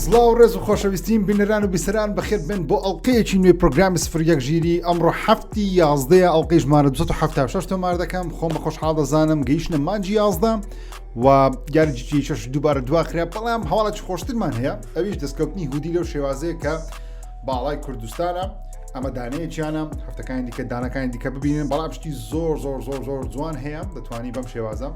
سڵاو ڕێز و خۆشەویستیم بینەران و بیسەران بەخێر بن بۆ ئەڵلقەیەکی نوێی پرۆگرامی سفر یەک ژیری ئەمڕۆ هەفتی یازدەیە ئەڵلقەی ژمارە 276 تۆمار دەکەم خۆم بە خۆشحاڵ دەزانم گەیشتە مانجی یازدە و یاری GTA شەش دووبارە دواخرا بەڵام هەواڵێکی خۆشترمان هەیە ئەویش دەستکەوتنی hoodie لەو شێوازەیە کە باڵای کوردستانە ئەمە دانەیەکیانە هەفتەکانی دیکە دانەکانی دیکە ببینن بەڵام شتی زۆر زۆر زۆر زۆر جوان هەیە دەتوانی بەم شێوازە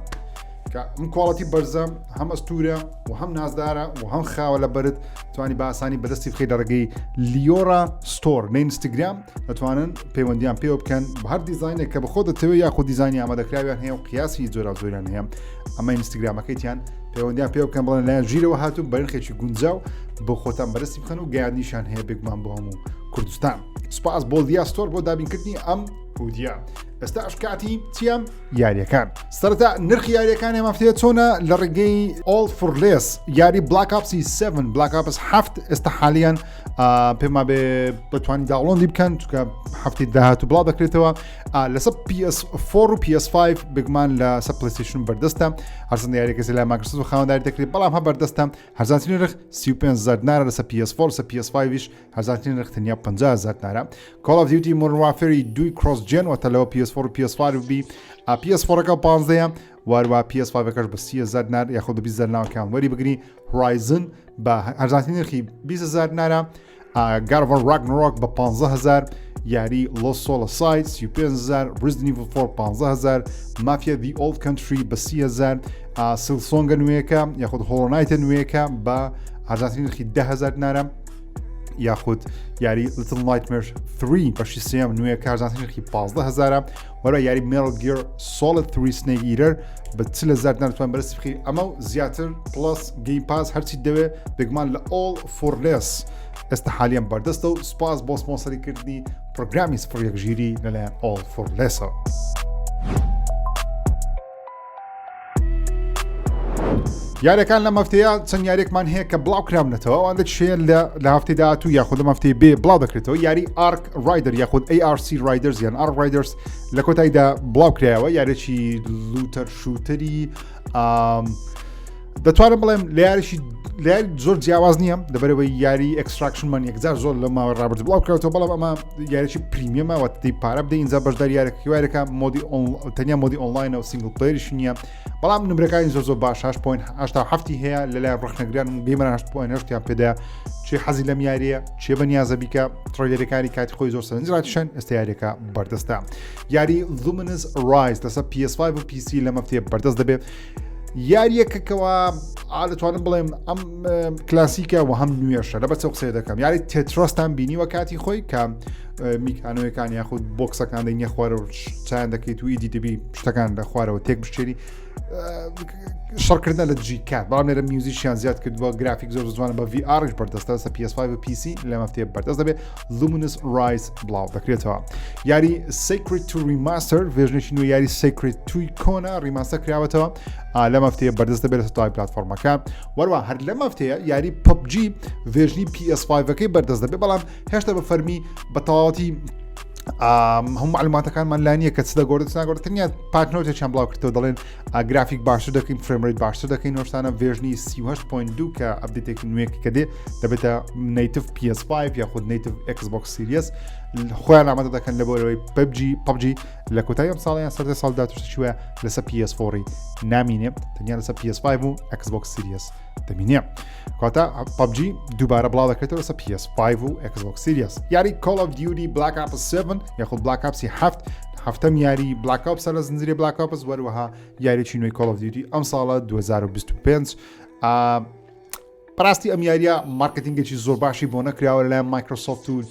کە ئەم quality بەرزە هەم ئەستورە و هەم نازدارە و هەم خاوە لە بەرت توانی بە ئاسانی بەدەستی بخەی لە ڕێگەی لیۆرا ستۆر لە ئینستاگرام دەتوانن پەیوەندیان پێوە بکەن بە هەر دیزینێک کە بەخۆ دەتەوێت یاخود دیزانی ئامادەکراویان هەیە و قیاسی جۆرا زۆریان هەیە ئەمە ئینستاگرامەکەیتیان پەیوەندیان پێ بکەن بڵێن لایەن ژیرەوە هاتوو بەرنخێکی گونجاو بۆ خۆتان بەرستی بخەن و گەیاندنیشان هەیە بێگومان بۆ هەموو کوردستان سپاس بۆ لیا ستۆر بۆ دابینکردنی ئەم hoodie ە ئێستا کاتی چییە یاریەکان سەرەتا نرخی یاریەکان ئەم هەفتەیە چۆنە لە ڕێگەی All for Less یاری Black Ops ی 7 Black Ops هەفت ئێستا حالیان پێما بێ بتوانین download ی بکەن چونکە هەفتی داهاتوو بڵاو دەکرێتەوە لەسەر PS4 و PS5 بگمان لە سە PlayStation بەردەستە هەرچەندە یاریەکە لە مایکرۆسۆفت و خاوەنداری دەکرێت بەڵام هە بەردەستە هەرزانترین نرخ 35 هەزار دینارە لەسەر PS4 لەسەر PS5 یش هەرزانترین نرخ تەنیا 50 هەزار دینارە Call of Duty Modern Warfare ی دوی cross gen واتە لەوە PS4 و PS5 بی PS4ەکە 15 واروا PS5ەکەش بە 30 هەزار دینار یاخود بە 20 هەزار ناوکان وەری بگری Horizon بە هەرزانترین نرخی 20 هەزار دینارە God of War Ragnarok بە 15000 یاری Lost Soul Aside 35000 Resident Evil 4 15000 Mafia The Old Country بە 30000 Silksong ە نوێیەکە یاخود Hollow Knight ە نوێیەکە بە هەرزانترین نرخی 10000 دینارە یاخود یاری Little Nightmares 3 بەشی سێم نوێ هەرزانترین نرخی 15000 وەرە یاری Metal Gear Solid 3 Snake Eater بە چ لە زار ناتوان بەرز بخی ئەمە و زیاتر Plus Game Pass هەرچی دەوێ بێگومان لە All for Less ئێستا حالیان بەردەستە و سپاس بۆ سپۆنسەریکردنی پرۆگرامی سفر یەک ژیری لەلایەن All for Less ەوە. یاریەکان لەم هەفتەیە چەند یاریێکمان هەیە کە بڵاو کراونەتەوە ئەوان دەچێت لە لە هەفتەی داهاتوو یاخود لەم هەفتەی بێ بڵاو دەکرێتەوە یاری ARC Rider یاخود ARC Riders یان ARC Riders لە کۆتاییدا بڵاو کرایەوە یاریی looter shooter ی دەتوانم بڵێم لە یاریشی لە زۆر جیاواز نییە لەبەرەوەی یاری Extraction مان یەکجار زۆر لە ماوە ڕابرد بڵاو کراوەتەوە بەڵام ئەمە یاریی premium ە وەتی پارە بدەین اینجا بەشداری یارەکە یاریەکە mode ی تەنیا mode ی online ە و single player یش نییە بەڵام نمرەکانی زۆر زۆر باش 8.87 هەیە لەلایەن ڕخنەگران و gamer ان 8.8 یان پێدا چێ حەزی لەم یاریە چێ بە نیازە بیکە trailer ەکانی کاتی خۆی زۆر سەرنج ڕاکیشن ئێستا یاریەکە بەردەستە یاری Lumines Rise لەسەر PS5 و PC لەم هەفتەیە بەردەست دەبێت یاریەکەکەەوە ئالتوانم بڵێم ئەم کلاسیکە و هەم نوێشە لە بەچە قسەی دەکەم یاری Tetris تان بینیوە کاتی خۆی کە میکانەوەکان یاخود box ەکان دەینە خوارەوە چیان دەکەیت و ئیدی دەبی شتەکان لە خوارەوە تێک بشێری شەڕکردە لە دژی کات بەڵام لێرە میوزیشیان زیاد کردووە گرافیک زۆر جوانە بە VR بەردەستە سە PS5 و PC لە مەفتێ بەردەست دەبێت Lumines Rise بڵاو دەکرێتەوە یاری Sacred 2 Remaster version ێکی نوێ یاری Sacred 2 کۆنا remaster کراوەتەوە لە مەفتەیە بەردەست دەبێت لە تای پلاتفۆرمەکە وەروە هەر لە مەفتەیە یاری PUBG version ی PS5ەکەی بەردەست دەبێت بەڵام هێشتا بە فەرمی بە تەواوەتی هەموو معلوماتەکانمان لا نییە کە چ دەگۆڕێت ناگۆڕێت تەنیا patch note ێکیان بڵاو کردەوە دەڵێن گرافیک باشتر دەکەین frame rate باشتر دەکەین نۆشتانە version ی 38.2 کە update ێکی نوێک کە دێ دەبێتە native PS5 یاخود native Xbox Series خۆیان ئامادە دەکەن لە بۆرەوەی PUBG PUBG لە کۆتایی ئەم ساڵیان سەردە ساڵ داتوشتی وایە لەسەر PS4 نامینێ تەنیا لەسەر PS5 و Xbox Series دەمینێ کاتە PUBG دووبارە بڵاو دەکرێتەوە لەسەر PS5 و Xbox Series یاری Call of Duty Black Ops 7 یاخود Black Ops ی هەفت هەفتەم یاری Black Ops ە لە زنجیرەی Black Ops وەروەها یاریی نوێی Call of Duty ئەم ساڵە 2025 بەڕاستی ئەم یاریە مارکتینگێکی زۆر باشی بۆ نەکراوە لەلایەن مایکرۆسۆفت و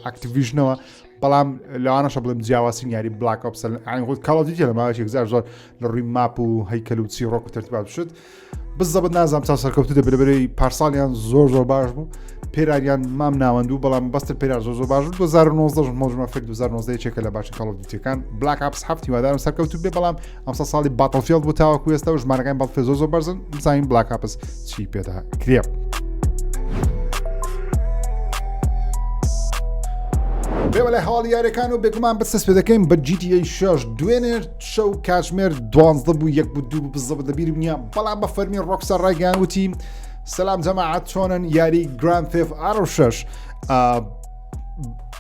Activision ەوە بەڵام لەوانەشە بڵێم جیاوازترین یاری Black Ops خۆت Call of Duty لە ماوەیەکی یەکجار زۆر لە ڕووی map و هەیکەل و چیڕۆک و تەرتیبات شت بزەبت نازانم تا سەرکەوتو دەبێت لەبەرەی پارساڵیان زۆر زۆر باش بوو پێراریان مام ناوەند و بەڵام بەستر پێرار زۆر زۆر باش 2019 مۆژمە فکر 2019 یەکێکە لە باشی Call of Duty ەکان Black Ops هەفت هیوادارم سەرکەوتو بێ بەڵام ئەمسا ساڵی Battlefield بوو تاوەکو ئێستا و ژمارەکانی Battlefield زۆر زۆر بەرزن بزانین Black Ops چی پێدا کرێ. بێمە لای هەواڵی یاریەکان و بێگومان بەس دەست پێ دەکەین بە GTA 6 دوێنێ شەو کاتژمێر دوانزدە بوو یەک بوو دوو بوو بزەبت لەبیرم نییە بەڵام بە فەرمی ڕۆکستار ڕایگەیان وتی سەلام جەماعەت چۆنن یاری Grand Theft Auto 6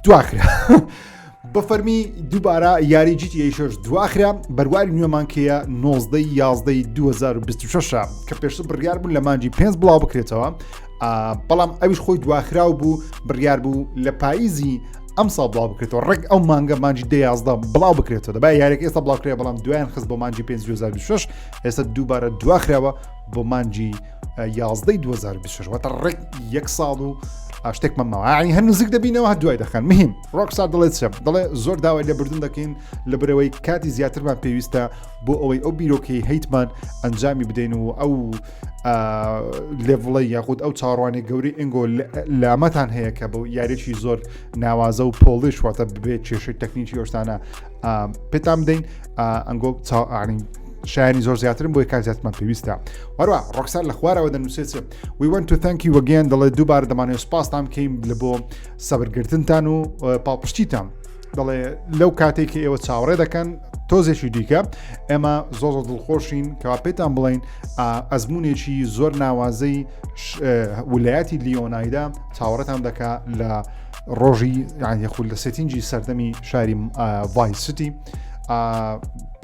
دواخرا بە فەرمی دووبارە یاری GTA 6 دواخرا بەرواری نوێمان کەیە 19 11 2026 کە پێشتر بڕیار بوو لە مانجی پێنج بڵاو بکرێتەوە بەڵام ئەویش خۆی دواخراو بوو بڕیار بوو لە پاییزی ئەم ساڵ بڵاو بکرێتەوە ڕێک ئەو مانگە مانجی دە یازدە بڵاو بکرێتەوە دەبا یاریەکە ئێستا بڵاو کرێ بەڵام دوایان خست بۆ مانجی 5 2026 ئێستا دووبارە دواخراوە بۆ مانجی یازدەی 2026 واتە ڕێک یەک ساڵ و شتێکمان ماوە یعنی هەر نزیک دەبینەوە هەر دوای دەخەن مهم ڕۆکستار دەڵێت چە دەڵێ زۆر داوای لێبوردن دەکەین لە برەوەی کاتی زیاترمان پێویستە بۆ ئەوەی ئەو بیرۆکەی هەیتمان ئەنجامی بدەین و ئەو level ەی یاخود ئەو چاوەڕوانی گەورەی ئەنگۆ لامەتان هەیە کە بۆ یاریی زۆر ناوازە و polish واتە ببێت کێشەی تەکنیکی ئۆشتانە پێتان بدەین ئەنگۆ چاوانی شایانی زۆر زیاترن بۆی کات زیاترمان پێویستە وەروە ڕۆکستار لە خوارەوە دەنووسێت We want to thank you again دەڵێ دووبارە دەمانێت سپاستان بکەین لە بۆ سەبرگرتنتان و پاڵپشتیتان دەڵێ لەو کاتێک کە ئێوە چاوەڕێ دەکەن تۆزێکی دیکە ئێمە زۆر زۆر دڵخۆشین کەوا پێتان بڵین ئەزمونێکی زۆر ناوازەی ولایەتی لیۆنایدا چاوەڕێتان دەکا لە ڕۆژی یان یەخود لە setting ی سەردەمی شاری Vice City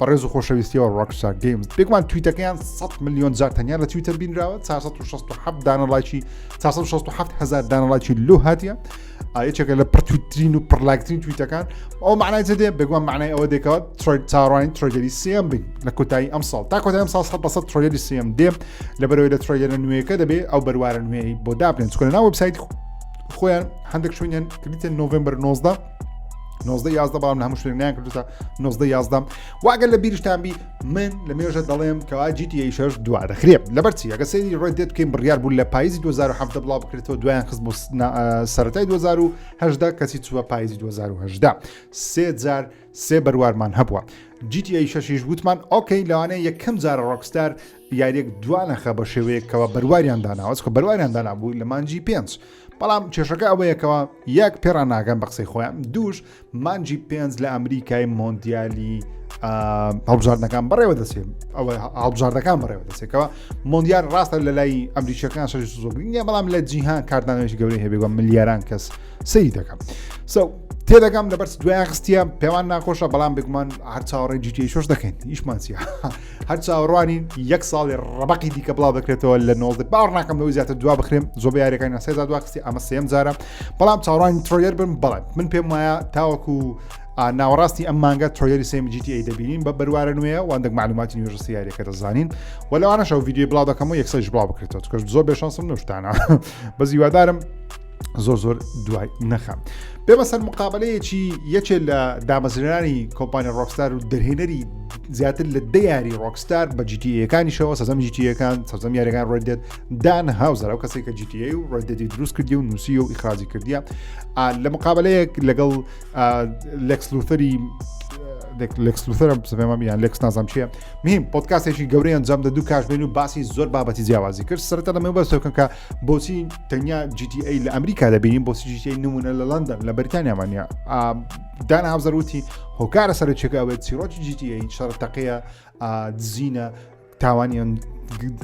بەڕێز و خۆشەویستیەوە Rockstar Games بێگومان تویتەکەیان 100 میلیۆن جار تەنیا لە تویتەر بینراوە 467 دانە ڵایکی 467 هزار دانە ڵایکی لۆ هاتیە یەکێکە لە پڕتویترین و پڕلایکترین تویتەکان ئەو معنای چ دێ بێگومان معنای ئەوە دێکەوە چاوەڕوانی trailer ی سێم بین لە کۆتایی ئەم ساڵ تا کۆتایی ئەم ساڵ 100 بە 100 trailer ی سێم دێ لەبەرەوەی لە trailer ە نوێیەکە دەبێ ئەو بەروارە نوێی بۆ دابنێن چونکە لەناو وبسایت خۆیان هەندێک شوێنیان کردیتە نۆڤمبەر 19 19 11 بەڵام لە هەموو شوێنێک نیان کردوتە 19 11 واگەر لە بیرشتان بی من لە مێژە دەڵێم کەوا GTA 6 دوا دەخرێت لەبەرچی ئەگە سەیری Red Dead بکەین بڕیار بوو لە پاییزی 2017 بڵاو بکرێتەوە دوایان خست بۆ سەرەتای 2018 کەسی چووە پاییزی 2018 سێ جار سێ بەروارمان هەبووە GTA 6 وتمان okay لەوانەیە یەکەم جارە ڕۆکستار یاریەک دوانەخە بە شێوەیەکەوە بەرواریان داناوە چکە بەرواریان دانابوو لە مانجی پێنج بەڵام کێشەکە ئەوەیەکەوە یەک پێڕان ناگەن بە قسەی خۆیان دووش مانجی پێنج لە ئەمریکای مۆندیالی هەڵبژاردنەکان بەڕێوە دەچێت ئەوە هەڵبژاردەکان بەڕێوە دەچێتەوە مۆندیال ڕاستە لە لای ئەمریکیەکان شەش زۆر نیە بەڵام لە جیهان کاردانەوەی گەورەی هەبێ بە ملیاران کەس سەیری دەکەم so تێدەگەم لەبەر دوایان خستیە پێوان ناخۆشە بەڵام بێگومان هەر چاوەڕێ GTA شەش دەکەین ئیشمان چیە هەر چاوەڕوانی یەک ساڵی ڕەبقی دیکە بڵاو دەکرێتەوە لە نۆزدە باوەڕ ناکەم لەوەی زیاتر دوا بخرێم زۆر یاریەکان سێزا دوا خستی ئەمە سێم جارە بەڵام چاوەڕوانی trailer بن بەڵێ من پێم وایە تاوەکو ناوەڕاستی ئەم مانگە trailer ی سێم GTA دەبینین بە بەروارە نوێ واندێک معلوماتی نوێژە سیارەکە دەزانین و لەوانەش ئەو ڤیدیۆی بڵاو دەکەم و یەکسەریش بڵاو بکرێتەوە چونکە زۆر بێشانسم نوشتانە بەس هیوادارم زۆر زۆر دوای نەخەم. بێمە سەر مقابلەیەکی یەکێ لە دامەزرێنانی کۆمپانیا ڕۆکستار و دەرهێنەری زیاتر لە دە یاری ڕۆکستار بە GTA ەکانیشەوە سەرجەم GTA ەکان سەرجەم یاریەکان Red Dead دان هاوزەر ئەو کەسێک کە GTA و Red Dead ی دروست کردی و نووسی و ئیخراجی کردیە لە مقابلەیەک لەگەڵ لێکس لوثەری لێکس لوثەرم سەپێمە یان لێکس نازانم چییە مهم پۆدکاستێکی گەورەی ئەنجام دە دوو کاژمێن و باسی زۆر بابەتی جیاوازی کرد سەرەتا لەمە بەسەکەن کە بۆچی تەنیا GTA لە ئەمریکا دەبینین بۆچی GTA نمونە لە لەندەن لە بەریتانیامانە دان هاوزەر وتی هۆکارە سەرچەکە ئەوێت چیرۆکی GTA شەڕ تەقەیە دزینە تاوانیان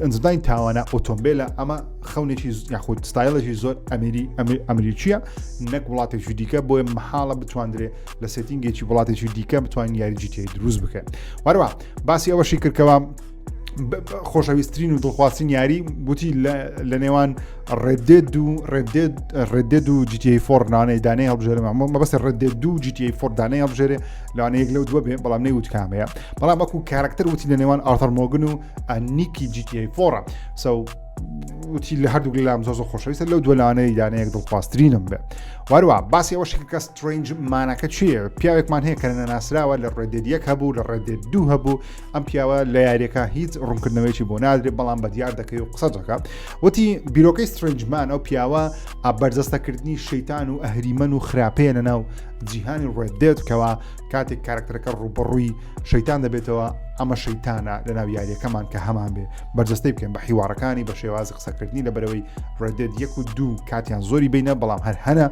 ئەنجامدانی تاوانە ئۆتۆمبیلە ئەمە خەونێکی یاخود ستایلێکی زۆر ئەمری ئەمریکیە نەک وڵاتێکی دیکە بۆیە مەحاڵە بتواندرێ لە setting ێکی وڵاتێکی دیکە بتوانین یاری GTA دروست بکەن وەروە باسی ئەوەشی کردکەوە خۆشەویستترین و دڵخواستین یاری وتی لە نێوان Red Dead و Red Dead و GTA four نانەی دانەی هەڵبژێرم مەبەست Red Dead دوو GTA four دانەی هەڵبژێرێ لەوانەیە یەک لەو دووە بێ بەڵام نەیوت کامەیە بەڵام وەکو کارکتەر وتی لە نێوان ئارتەر مۆگن و نیکی GTA four ە so وتی لە هەردوو لام زۆر زۆر خۆشەویستە لەو دووە لەوانەیە دانەیەک دڵخواسترینم بێ واروە باسی ئەوەش کە Strange Man ەکە چییە پیاوێکمان هەیە کە نەناسراوە لە Red Dead یەک هەبوو لە Red Dead دوو هەبوو ئەم پیاوە لە یاریەکە هیچ ڕوونکردنەوەیکی بۆ نادرێت بەڵام بە دیار دەکەی و قسە دەکە وتی بیرۆکەی Strange Man ئەو پیاوە بەرجەستەکردنی شەیتان و ئەهریمەن و خراپەیە لە ناو جیهانی Red Dead کەوا کاتێک کارکتەرەکە ڕووبەڕووی شەیتان دەبێتەوە ئەمە شەیتانە لە ناو یاریەکەمان کە هەمان بێ بەرجەستەی بکەن بە حیوارەکانی بە شێوازی قسەکردنی لە بەرەوەی Red Dead یەک و دوو کاتیان زۆری بینە بەڵام هەر هەنە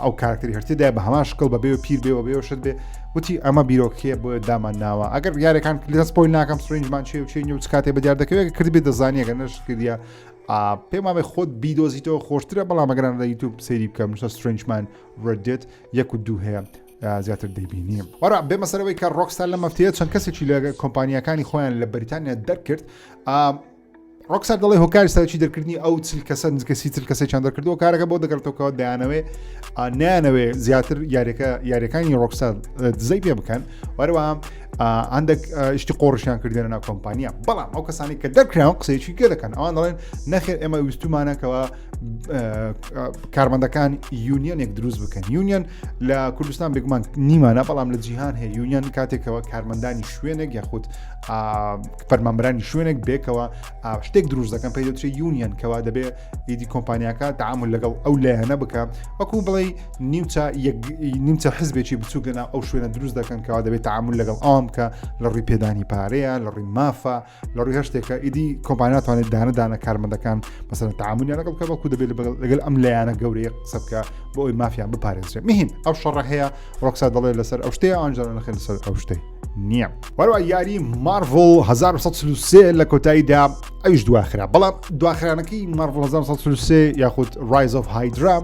ئەو کارکتەری هەرتێدا بە هەمان شکڵ بەبێ و پیر بێ و بێ شت بێ وتی ئەمە بیرۆکیە بۆ دامان ناوە ئەگەر یاریەکان لە spoil ناکەم Strange Man چێ و چێ و کاتێ بە دیار دەکەوێت کردبێ دەزانیەکە نەش کردە پێم وابێ خۆت بیدۆزیتەوە خۆشترە بەڵام ئەگەران لە یوتوب سەیری بکەم نووسە Strange Man Red Dead یەک و دوو هەیە زیاتر دەیبینی. وەرە بێمە سەرەوەی کە Rockstar لە مەفتەیە چەند کەسێکی لە کۆمپانیەکانی خۆیان لە بەریتانیا دەرکرد. Rockstar دەڵێ هۆکاری سەرەکی دەرکردنی ئەو چل کەسە نزیکە سی چل کەسێکیان دەرکردووە کارەکە بۆ دەگەڕێتەوە دەیانەوێ نیانەوێ زیاتر یاریەکە یاریەکانی Rockstar دزەی پێ بکەن وەروە هەندێک شتی قۆڕشیان کردێنە ناو کۆمپانیا بەڵام ئەو کەسانی کە دەرکراون قسەیەکی گە دەکەن ئەوان دەڵێن نەخێر ئێمە ویستومانەکەەوە کارمەندەکان union ێک دروست بکەن. union لە کوردستان بێگومان نیمانە بەڵام لە جیهان هەیە. union کاتێکەوە کارمەندانی شوێنێک یاخود فەرمانبەرانی شوێنێک بێکەوە شتێک دروست دەکەن پێی دەوترێ union کەوا دەبێ ئیدی کۆمپانیاکە تعامل لەگەڵ ئەو لایەنە بکە وەکو بڵێ نیمچە نیمچە حزبێکی بچووک لەناو ئەو شوێنە دروست دەکەن کەوا دەبێت تعامل لەگەڵ ئەوان بکە لە ڕووی پێدانی پارەیە لە ڕووی مافە لە ڕووی هەر شتێکە ئیدی کۆمپانیا توانێت دانە دانە کارمەندەکان مەسەلەن تعاملیان لەگەڵ بکە بەڵکو دەبێت لەگەڵ ئەم لایەنە گەورەیە قسە بکە بۆ ئەوی مافیان بپارێزرێت مهم ئەو شەڕە هەیە Rockstar دەڵێ لەسەر ئەو شتەیە ئەنجام نەخێر لەسەر ئەو شتەی نییە. وەروە یاری Marvel 1943 لە کۆتاییدا ئەویش دواخرا بەڵام دواخرانەکەی Marvel 1943 یاخود Rise of Hydra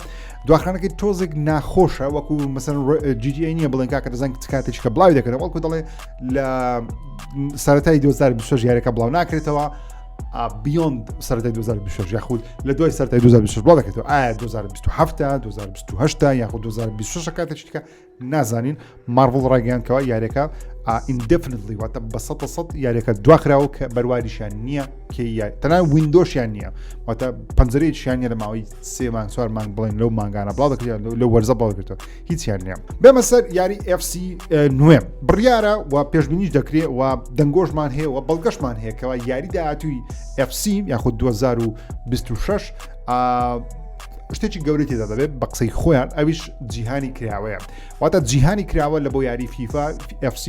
دواخرانەکەی تۆزێک ناخۆشە وەکو مەسەن GTA نییە بڵێن کاکە دەزان کاتێک کە بڵاوی دەکەن بەڵکو دەڵێ لە سەرەتای 2026 یاریەکە بڵاو ناکرێتەوە beyond سەرەتای 2026 یاخود لە دوای سەرەتای 2026 بڵاو دەکرێتەوە ئایا 2027 2028 یاخود 2026 کاتێکی دیکە نازانین Marvel ڕایگەیاند کەوا یاریەکە indefinitely واتە بە سە سەد یاریەکە دواخراوە کە بەرواریشیان نییە کە تەنها window شیان نییە واتە پەنجەرەیەکیان نیە لە ماوەی سێ مانگ چوار مانگ بڵێن لەو مانگانە بڵاو دەکرێت لەو وەرزە بڵاو دەکرێتەوە هیچیان نییە. بێمە سەر یاری FC نوێ بڕیارە و پێشبینیش دەکرێت و دەنگۆشمان هەیە و بەڵگەشمان هەیە کەوا یاری داهاتووی FC یاخود 2026 شتێکی گەورەی تێدا دەبێت بە قسەی خۆیان ئەویش جیهانی کراوەیە واتە جیهانی کراوە لە بۆ یاری فیفا FC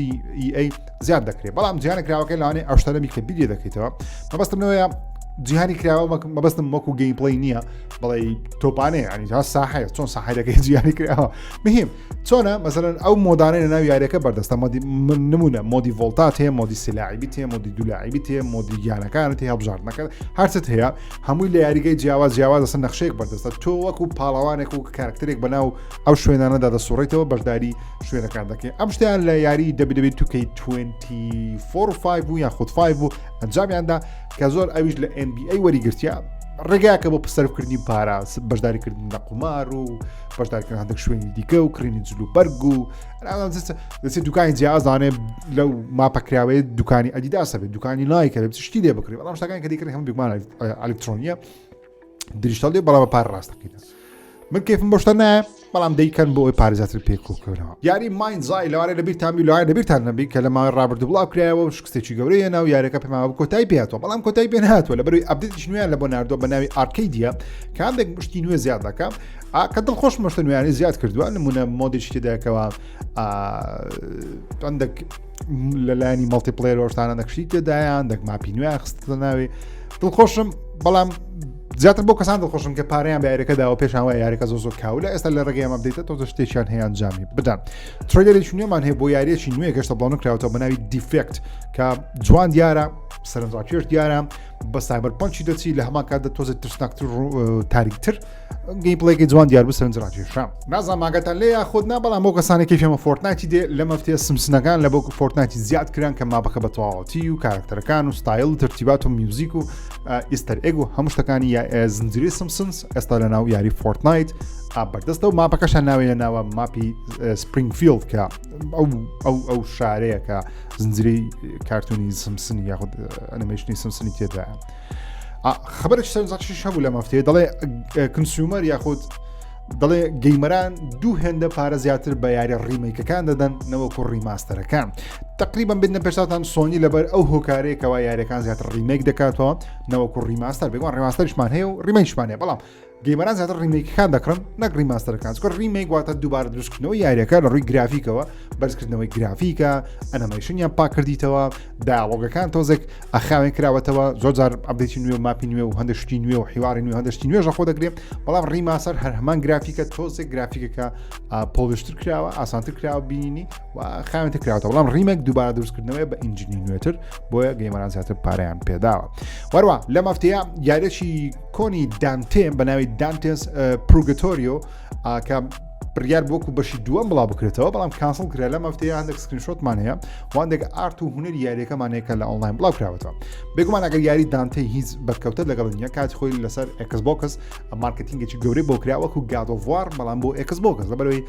EA زیاد دەکرێت بەڵام جیهانە کراوەکە لەوانەیە ئەو شتانەبی کە بیری دەکەیتەوە مەبەستم لەوەیە جیهانی کراوە مەبەستم وەکو gameplay نییە بڵێ تۆپانەیە ینی تا ساحەیە چۆن ساحەکەی جیهانی کراوە مهم چۆنە مەسەرەن ئەو mode انەی لە ناو یاریەکە بەردەستە mode ی نمونە mode ی ڤۆلتات هەیە mode ی سلاعیبی تێ mode ی دولاعیبی تێ mode ی گیانەکانت هەیە هەڵبژاردنەکە هەرچت هەیە هەمووی لە یاریگەی جیاواز جیاواز لەسەر نەخشەیەک بەردەستە تۆ وەکو پاڵەوانێک و کارکتەرێک بەناو ئەو شوێنانەدا دەسوڕیتەوە بەشداری شوێنەکان دەکەی ئەم شتیان لە یاری WWE 2K24 5 بوو یان خود 5 بوو ئەنجامیاندا کە زۆر ئەویش لە NBA وەریگرتیا ڕێگاکە بۆ سەرفکردنی پارە بەشداریکردن لە قومار و بەشدارکردن هەندێک شوێنی دیکە و کڕینی جل و بەرگ و دەچێت دوکانی جیازانێ لەو ماپەکراوەیە دوکانی ئەدیداسە بێت دوکانی نایکە بێت شتی لێ بکڕی بەڵام شتەکان کە دیکڕی هەموو بێگومان ئەلکترۆنیە digital ی بەڵام بە پار ڕاستەقینە من کەیفم بۆ شتە نایە بەڵام دەیکەن بۆ ئەوی پارە زیاتر پێ کۆکەنەوە. یاری MindsEye لەوانەیە لەبیرتان بی لەوانەیە لەبیرتان نەبی کە لە ماوەی ڕابردوو بڵاو کرایەوە و شکستێکی گەورەی هێنا و یاریەکە پێمان وابوو کۆتایی پێ هاتووە بەڵام کۆتایی پێ نەهاتووە لەبەرئەوەی update ێکی نوێیان لە بۆ ناردووە بە ناوی Arcadia کە هەندێک شتی نوێ زیاد دەکا کە دڵخۆشم شتە نوێیانەی زیاد کردووە نمونە mode ێکی تێدایکەوە هەندێک لەلایەنی multiplayer شتانە نەکشی تێدایان دەک map ی نوێیان خستە ناوی دڵخۆشم بەڵام زیاتر بۆ کەسان دڵخۆشم کە پارەیان بە یاریەکە داوە پێشان وایە یاریەکە زۆر زۆر کاولە ئێستا لە ڕێگەی ئەم update ە تۆزە شتێکیان هەیە ئەنجامی بدەن trailer ێکی نوێمان هەیە بۆ یاریەکی نوێ گەشتە بڵاو نەکراوەتەوە بە ناوی Defect کە جوان دیارە سەرنجڕاکێش دیارە بە cyberpunk ی دەچی لە هەمان کاتدا تۆزە ترسناکتر و تاریکتر gameplay ەکەی جوان دیار بوو سەرنجڕاکێشە نازانم ئاگاتان لێ یاخود نا بەڵام بۆ کەسانی کەیفی ئەمە Fortnite ی دێ لە مەفتێ سمسنەکان لە بۆ Fortnite ی زیاد کران کە map ەکە بە تەواوەتی و کارکتەرەکان و ستایل و ترتیبات و میوزیک و Easter egg و هەموو شتەکانی زنجیرەی Simpsons ئێستا لە ناو یاری Fortnite بەردەستە و map ەکەشان ناوی لە ناوە map ی Springfield کە ئەو ئەو ئەو شارەیە کە زنجیرەی کارتۆنی سمسنی یاخود ئەنیمەیشنی سمسنی تێدایە خبرێکی سەرنجڕاکێشیش هەبوو لە مەفتەیە دەڵێ consumer یاخود دەڵێ gamer ان دوو هێندە پارە زیاتر بە یاری remake ەکان دەدەن نەوەکو remaster ەکان تقریبا بنە پێشتان سۆنی لەبەر ئەو هۆکارەیەکەوە یاریەکان زیاتر remake دەکاتەوە نەوەکو remaster بێگومان remaster یشمان هەیە و remake شمان هەیە بەڵام. gamer ان زیاتر remake ەکان دەکڕن نەک remaster ەکان چونکە remake واتە دووبارە دروستکردنەوەی یاریەکە لە ڕووی گرافیکەوە بەرزکردنەوەی گرافیکە ئەنەمەیشنیان پاکردیتەوە dialogue ەکان تۆزێک ئەخاوێن کراوەتەوە زۆر جار update ی نوێ و map ی نوێ و هەندێک شتی نوێ و حیواری نوێ هەندێک شتی نوێژە خۆ دەگرێت بەڵام remaster هەر هەمان گرافیکە تۆزێک گرافیکەکە polish تر کراوە ئاسانتر کراوە بینی و خاوێنتر کراوەتەوە بەڵام remake دووبارە دروستکردنەوەی بە engine ی نوێتر بۆیە gamer ان زیاتر پارەیان پێداوە وەروە لە مەفتەیە یاریی کۆنی دانتێ بە ناوی Dante's Purgatorio کە بڕیار وەکو بەشی دووەم بڵاو بکرێتەوە بەڵام cancel کرا لەم هەفتەیە هەندێک screenshot مان هەیە و هەندێک art و هونەری یاریەکەمان هەیە کە لە ئۆنلاین بڵاو کراوەتەوە بێگومان ئەگەر یاری دانتێ هیچ بەرکەوتە لەگەڵ نییە کاتی خۆی لەسەر Xbox marketing ێکی گەورەی بۆ کرا وەکو God of War بەڵام بۆ Xbox لەبەرەوەی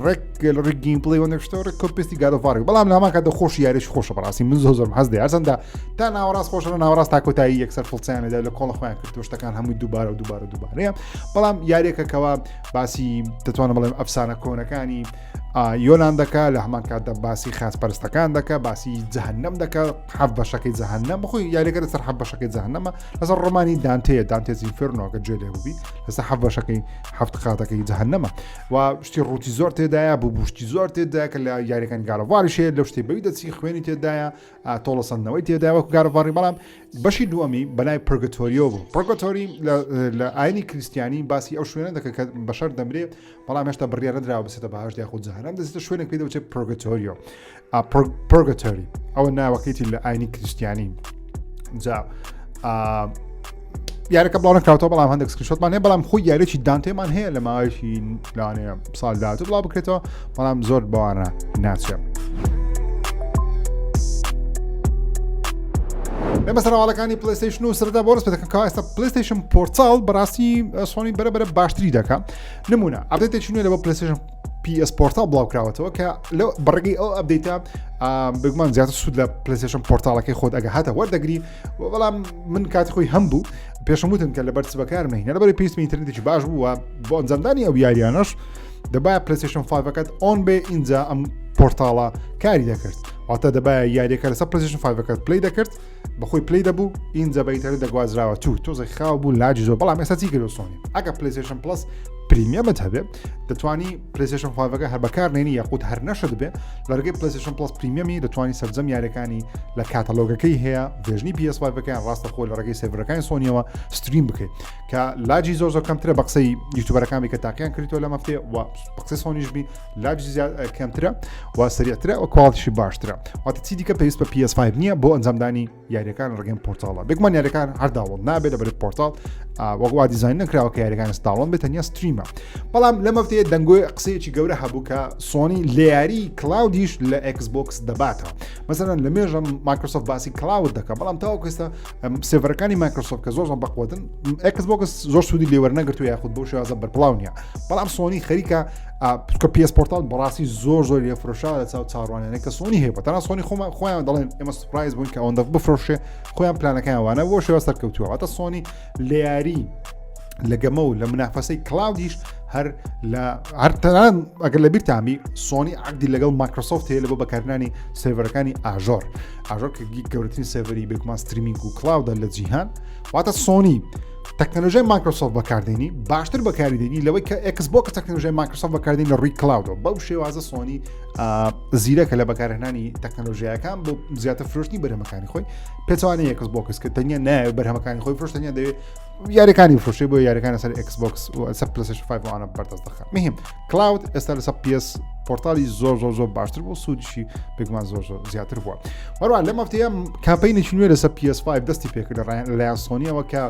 ڕێک لە ڕێک gameplay و نەشتەوە ڕێک copy paste ی God of War بەڵام لە هەمان کاتدا خۆش یاریش خۆشە بەڕاستی من زۆر زۆرم حەز دێ هەرچەندە تا ناوەڕاست خۆشە لە ناوەڕاست تا کۆتایی یەکسەر فڵچیان لێدا لە کۆڵە خۆیان کرد و شتەکان هەمووی دووبارە و دووبارە و دووبارەیە بەڵام یاریەکە کەوا باسی دەتوانم بڵێم ئەفسانە کۆنەکانی یۆنان دەکا لە هەمان کاتدا باسی خاچپەرستەکان دەکا باسی جەهەنەم دەکا حەف بەشەکەی جەهەنەم بخۆی یاریەکە لەسەر حەف بەشەکەی جەهەنەمە لەسەر ڕۆمانی دانتەیە Dante's Inferno کە گوێ لێ بووبی لەسەر حەف بەشەکەی حەفت قاتەکەی جەهەنەمە و شتی ڕووتی زۆر تێدایە بوو بشتی زۆر تێدایە کە لە یاریەکان God of War یش هەیە لەو شتی بەوی دەچی خوێنی تێدایە تۆڵەسەندنەوەی تێدایە وەکو God of War ی بەڵام بەشی دووەمی بەنای Purgatorio بوو Purgatory لە ئاینی کریسیانی باسی ئەو شوێنە دەکە کە بەشەر دەمرێ بەڵام هێشتا بڕیار نەدراوە بچێتە بەهەشت یاخود جەهەنەم دەچێتە شوێنێک پێی دەوترێت Purgatorio Purgatory ئەوە ناوەکەیتی لە ئاینی کریسیانی جا یارەکە بڵاو نەکراوەتەوە بەڵام هەندێک screenshot مان هەیە بەڵام خۆی یاریی دانتێمان هەیە لە ماوەیەکی لەوانەیە ساڵ داهاتوو بڵاو بکرێتەوە بەڵام زۆر بەوانە ناچێت. ئێمە سەرواڵەکانی PlayStation و سەردا بۆ ڕست دەکەن کە ئێستا PlayStation Portal بەڕاستی سۆنی بەرە بەرە باشتری دەکا نمونە update ێکی نوێ لە بۆ PlayStation PS Portal بڵاو کراوەتەوە کە لەو بەڕێگەی ئەو update ە بگومان زیاتر سوود لە PlayStation Portal ەکەی خۆت ئەگە هاتە وەردەگری بەڵام من کاتی خۆی هەم بوو پێشم وتن کە لەبەر چ بەکار مەهینە لەبەری پێویستم ئینتەرنێتێکی باش بوو و بۆ ئەنجامدانی ئەو یاریانەش دەبایە PlayStation 5 ەکەت on بێ ئینجا ئەم Portal ە کاری دەکرد واتە دەبایە یاریەکە لەسەر PlayStation 5 ەکەت play دەکرد بەخۆی play دەبوو ئینجا بە ئینتەرنێت دەگوازراوە تو تۆزێک خاو بوو lag ی زۆر بەڵام ئێستا چی کردو سۆنی ئەگە PlayStation Plus Premium ت هەبێ دەتوانی PlayStation 5 ەکە هەر بەکار نێنی یاخود هەر نەشت بێ لە ڕێگەی PlayStation Plus Premium ی دەتوانی سەرجەم یاریەکانی لە کاتەلۆگەکەی هەیە version ی PS5 ەکەیان ڕاستە خۆ لە ڕێگەی server ەکانی سۆنیەوە stream بکەیت کە lag ی زۆر زۆر کەمترە بە قسەی YouTuber ەکان بی کە تاقیان کردیتەوە لە مەفتێ و بە قسەی سۆنیش بی lag ی زیاد کەمترە و سریعترە و quality شی باشترە واتە چی دیکە پێویست بە PS5 نییە بۆ ئەنجامدانی یاریەکان ڕگەن Portal ە بێگومان یاریەکان هەر download نابێت لەبەر Portal وەک وا دیزاین نەکراوە کە یاریەکان download بێت تەنیا stream ە بەڵام لە مەفتەیە دەنگۆی قسەیەکی گەورە هەبوو کە سۆنی لە یاری cloud یش لە Xbox دەباتەوە مەسەلەن لە مێژە مایکرۆسۆفت باسی cloud دەکە بەڵام تاوەکو ئێستا server ەکانی مایکرۆسۆفت کە زۆر زۆر بەقوەتن Xbox زۆر سوودی لێوەرنەگرتو یاخود بەو شێوازە بەرپڵاو نییە بەڵام سۆنی خەریکە کە PS Portal بەڕاستی زۆر زۆر لێ فرۆشا لە چاو چاڕوانیانە کە سۆنی هەیە تەنها سۆنی خۆمان خۆیان دەڵێن ئێمە surprise بوون کە ئەوەندە بفرۆشێ خۆیان پلانەکەیان وانە بۆ شێوە سەرکەوتووە واتە سۆنی لە یاری لە گەمە و لە منافەسەی cloud یش هەر لە هەر تەنان ئەگەر لە بیرتامی سۆنی عقدی لەگەڵ مایکرۆسۆفت هەیە لە بۆ بەکارهێنانی server ەکانی Azure. Azure کە گەورەترین server ی بێگومان streaming و cloud ە لە جیهان واتە سۆنی تەکنەلۆژیای مایکرۆسۆفت بەکاردێنی باشتر بەکاری دێنی لەوەی کە Xbox تەکنەلۆژیای مایکرۆسۆفت بەکاردێن لە ڕووی cloud ەوە بەو شێوازە سۆنی زیرەکە لە بەکارهێنانی تەکنەلۆژیاکان بۆ زیاتر فرۆشتنی بەرهەمەکانی خۆی پێچوانەی Xbox کە تەنیا نایەوێت بەرهەمەکانی خۆی فرۆش تەنیا دەوێت یاریەکانی فرۆشێ بۆ یاریەکان لەسەر Xbox و لەسەر PlayStation 5 وانە بەردەست دەخات مهم cloud ئێستا لەسەر PS Portal ی زۆر زۆر زۆر باشتر بوو سوودیشی بێگومان زۆر زۆر زیاتر بووە وەروە لەم هەفتەیە کامپەینێکی نوێ لەسەر PS5 دەستی پێکرد لەلایەن سۆنیەوە کە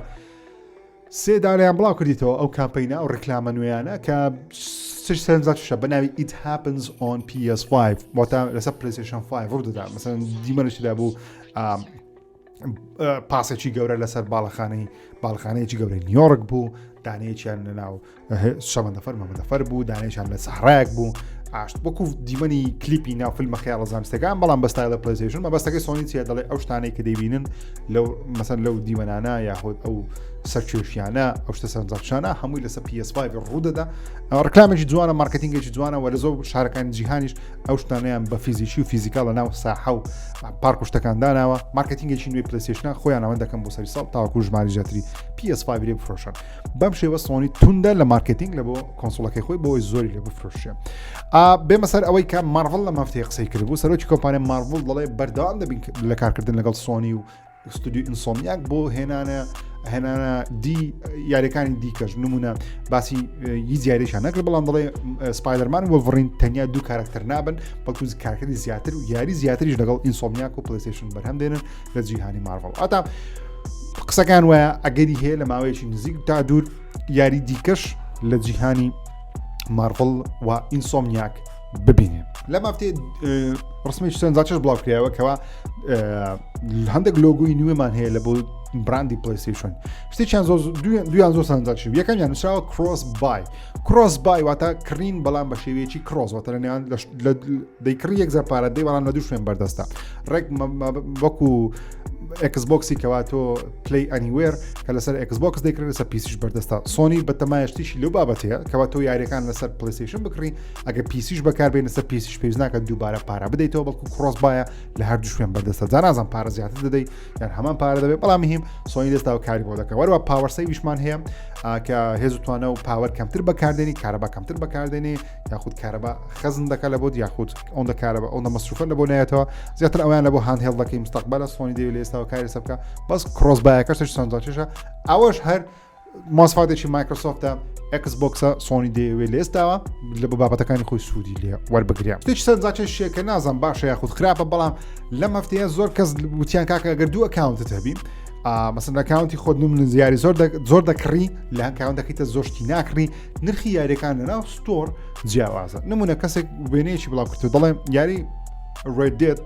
سێ دانیان بڵاو کردیتەوە ئەو کامپەینە ئەو ڕیکلامە نوێیانە کە سەرنجڕاکێشە بە ناوی It happens on PS5 واتە لەسەر PlayStation 5 ڕوودەدا مەسەن دیمەنێکی بوو پاسێکی گەورە لەسەر باڵەخانەی باڵخانەیەکی گەورەی نیۆرک بوو دانەیەکیان لەناو شەمەندەفەر مەمەدەفەر بوو دانێکیان لە سەحرایەک بوو ئاشت وەکو دیمەنی کلیپی ناو فیلمە خەیاڵە زانستەکان بەڵام بە ستایلە PlayStation مەبەستەکەی سۆنی چیە دەڵێ ئەو شتانەی کە دەیبینن لەو مەسەن لەو دیمەنانە یاخود ئەو سەرکێشیانە ئەو شتە سەرنجڕاکێشانە هەمووی لەسەر PS5 ڕوودەدا. ڕکلامێکی جوانە، مارکتینگێکی جوانە و لە زۆر شارەکانی جیهانیش ئەو شتانەیان بە فیزیکی و physical لە ناو ساحە و پارک و شتەکان داناوە. مارکتینگێکی نوێی پلەیستەیشنە خۆیان ئەوەن دەکەن بۆ سەری ساڵ تاوەکو ژماری زیاتری PS5 لێ بفرۆشن. بەم شێوە سۆنی توندە لە مارکتینگ لە بۆ console ەکەی خۆی بۆی زۆری لێ بفرۆشێ. بێمە سەر ئەوەی کە مارڤڵ لەم هەفتەیە قسەی کردبوو. سەرۆکی کۆمپانیای مارڤڵ دەڵێ بەردەوام دەبین لە کارکردن لەگەڵ سۆنی و ستودیو ئینسۆمیاک بۆ هێنانە هێنانە دی یاریەکانی دیکەش. نمونە باسی هیچ یاریشان نەکرد، بەڵام دەڵێ سپایدەرمان وۆڵڤرین تەنیا دوو کارکتەر نابن، بەڵکو کارکتەری زیاتر و یاری زیاتریش لەگەڵ ئینسۆمیاک و پلیستشن بەرهەم دێنن لە جیهانی مارڤڵ. ئەتا قسەکان وایە ئەگەری هەیە لە ماوەیەکی نزیک تا دوور یاری دیکەش لە جیهانی مارڤڵ و ئینسۆمنیاک ببینێ. لەم هەفتەیە ڕسمی سەرنجڕاکێش بڵاو کرایەوە کەوا هەندێک لۆگۆی نوێمان هەیە لە بۆ براندی پلیستیشن. شتێکیان زۆر دویان زۆر سەرنجڕاکێش. یەکەمیان نووسراوە cross buy. Cross buy واتە کڕین، بەڵام بە شێوەیەکی cross، واتە لە نێوان دەیکڕی یەکجار پارە دەی، بەڵام لە دوو شوێن بەردەستە. ڕێک وەکو ئەکسبۆکسی کەوا تۆ Play Anywhere کە لەسەر ئەکسبۆکس دەکرێت لەسەر PC ش بەردەستە. سۆنی بەتەمایە شتیشی لەو بابەتەیە کەوا تۆ یاریەکان لەسەر پلیستیشن بکڕی، ئەگەر PC ش بەکاربێن لەسەر PC ش پێویست ناکات دووبارە پارە بدەیتەوە، بەڵکو cross buy ە لە هەردوو شوێن بەردەستە. جا نازانم پارە زیاتر دەدەی یان هەمان پارە دەبێت، بەڵام مهم سۆنی دەستاوە کاری بۆ دەکە. وەروە power save یشمان هەیە کە هێز و توانە و power کەمتر بەکاردێنی، کارەبا کەمتر بەکاردێنی، یاخود کارەبا خەزن دەکە لە بۆت، یاخود ئەوەندە کارەبا ئەوەندە مەسروفە لە بۆ نایەتەوە زیاتر. ئەویان لە بۆ handheld ەکەی مستەقبلە سۆنی دەوێت لە ئێستاوە کاری لەسەر بکە. بەس cross buy ەکەش سەرنجڕاکێشە، ئەوەش هەر ماسفاتێکی مایکرۆسۆفتە ئەکس بۆکسە سۆنی دەیەوێت لە ئێستاوە لە بە بابەتەکانی خۆی سوودی لێ وەربگرێ. شتێکی سەرنجڕاکێشیە کە نازانم باشە یاخود خراپە، بەڵام لەم هەفتەیە زۆر کەس وتیان کاکە ئەگەر دوو account ت هەبی، مەسەن account ی خۆت نمونە یاری زۆر زۆر دەکڕی، لە account ەکەیتە زۆر شتی ناکڕی، نرخی یاریەکان لەناو store جیاوازە. نمونە کەسێک وێنەیەکی بڵاو کردو دەڵێ یاری Red Dead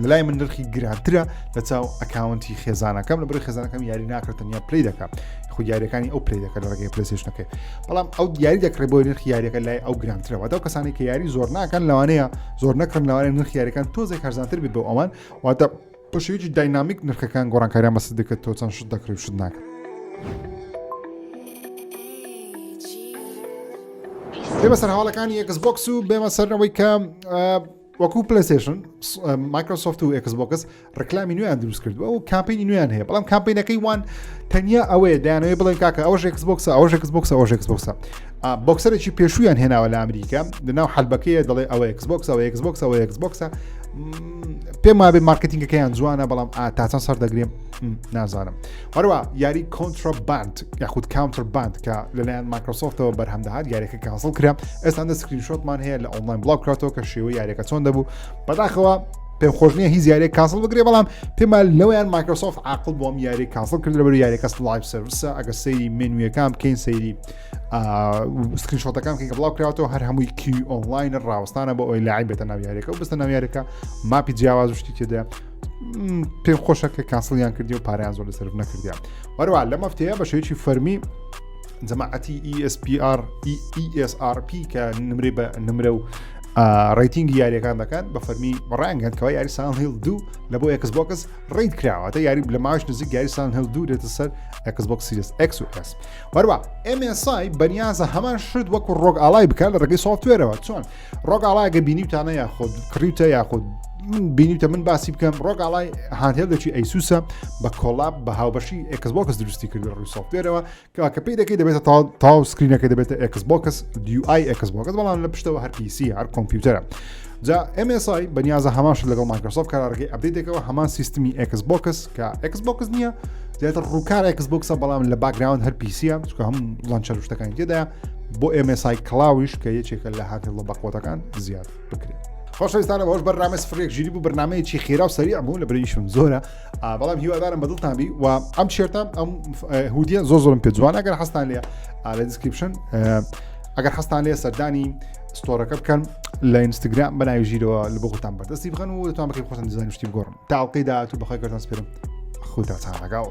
لەلای من نرخی گرانترە لە چاو account ی خێزانەکەم، لە بەری خێزانەکەم یاری ناکرێت تەنیا play دەکات، خو یاریەکانی ئەو play دەکات لە ڕێگەی پلیستیشنەکەی، بەڵام ئەو یاری دەکڕێت بۆی نرخی یاریەکە لای ئەو گرانترە. واتە ئەو کەسانی کە یاری زۆر ناکەن لەوانەیە زۆر نەکڕن، لەوانەیە نرخی یاریەکان تۆزێک هەرزانتر بێت بۆ ئەوان. واتە بە شێوەیەکی dynamic نرخەکان گۆڕانکاریان بەسەر دەکرێت، تۆ چەند شت دەکڕی و شت ناکڕی. بێمە سەر هەواڵەکانی ئێکس بۆکس و بێمە سەر ئەوەی کە وەکو پلیستیشن مایکرۆسۆفت و ئێکس بۆکس ڕکلامی نوێیان دروست کردووە و کامپینی نوێیان هەیە، بەڵام کامپینەکەی وان تەنیا ئەوەیە دایانەوەی بڵێن کاکە ئەوەش ئێکس بۆکسە، ئەوەش ئێکس بۆکسە، ئەوەش ئێکس بۆکسە. بۆکسەرێکی پێشوویان هێناوە لە ئەمریکا لەناو حەلبەکەیە دەڵێ ئەوە ئێکس بۆکس، ئەوە ئێکس بۆکس، ئەوە ئێکس بۆکسە. پێم وابێ مارکتینگەکەیان جوانە، بەڵام تا چەند سەر دەگرێم نازانم. هەروە یاری کۆنترا باند یاخود کاونتەر باند کە لەلایەن مایکرۆسۆفتەوە بەرهەم دەهات یاریەکە cancel کرا. ئێستا دە screenshot مان هەیە لە ئۆنلاین بڵاو کراتەوە کە شێوەی یاریەکە چۆن دەبوو. بەداخەوە پێم خۆش نییە هیچ یاریێک cancel بگرێ، بەڵام پێمان لەوەیان مایکرۆسۆفت عاقل بۆم یاری cancel کرد لەبەر یاریەکە live service ە. ئەگە سەیری مێنویەکان بکەین، سەیری screenshot ەکان بکەین کە بڵاو کراوەتەوە، هەر هەمووی queue online ڕاوەستانە بۆ ئەوەی لاعب بێتە ناو یاریەکە و بستە ناو یاریەکە map ی جیاواز و شتی تێدا. پێم خۆشە کە cancel یان کردی و پاریان زۆر لەسەر نەکردیان. وەروە لەم هەفتەیە بە شێوەیەکی فەرمی جەماعەتی ESPR ESRP کە نمرەی بە نمرە و rating ی یاریەکان دەکەن بە فەرمی ڕانگەن کەەوە یاری سایلنت هیڵ دوو لە بۆ ئێکس بۆکس rate کراوەتە یاری لە ماش نزیک یاری سایلنت هیڵ دوو دێتە سەر ئەکس بۆکس سیریس ئێکس و ئێس. وەروە MSI بەنیازە هەمان شت وەکو ڕۆگ ئالای بکات لە ڕێگەی software ەوە. چۆن ڕۆگ ئالای گە بینیوتانە یاخود کڕیوتە یاخود من بینیوتە من باسی بکەم، ڕۆگ ئالای handheld ێکی ئەیسوسە بە collab بە هاوبەشی ئێکس بۆکس دروستی کرد لە ڕووی software ەوە کە پێی دەکەی دەبێتە تاو screen ەکە دەبێتە ئێکس بۆکس UI ئێکس بۆکس، بەڵام لە پشتەوە هەر PC هەر کۆمپیوتەرە. جا MSI بەنیازە هەمان شت لەگەڵ مایکرۆسۆفت کارڕگەی update ێکەوە هەمان سیستمی ئێکس بۆکس کە ئێکس بۆکس نییە زیاتر ڕووکار ئێکس بۆکسە، بەڵام لە background هەر PC ە، چونکە هەم launcher شتەکانی تێدایە بۆ MSI کلااویش کە یەکێکە لە handheld ە بەقوەتەکان زیاد بکرێت. خۆشەویستانە بەوەش بەرنامەی سفرێک ژیری بوو، بەرنمەیەکی خێرا و سەریع بوو لە بەریشم زۆرە، بەڵام هیوادارم بەدڵتان بی و ئەم shirt ە ئەم hoodie ە زۆر زۆرم پێ جوان. ئەگەر حەستان لێ لە description، ئەگەر حەستان لێ سەردانی store ەکە بکەن لە ئینستاگرام بەناوی ژیرەوە لە بۆ خۆتان بەردەستی بخەن و دەتوان بەکەی خۆتان دیزاین شتی بگۆڕن. تا ئەڵقەی داهاتوو بەخوای گەورەتان سپێرم. خوداتان لەگەڵ.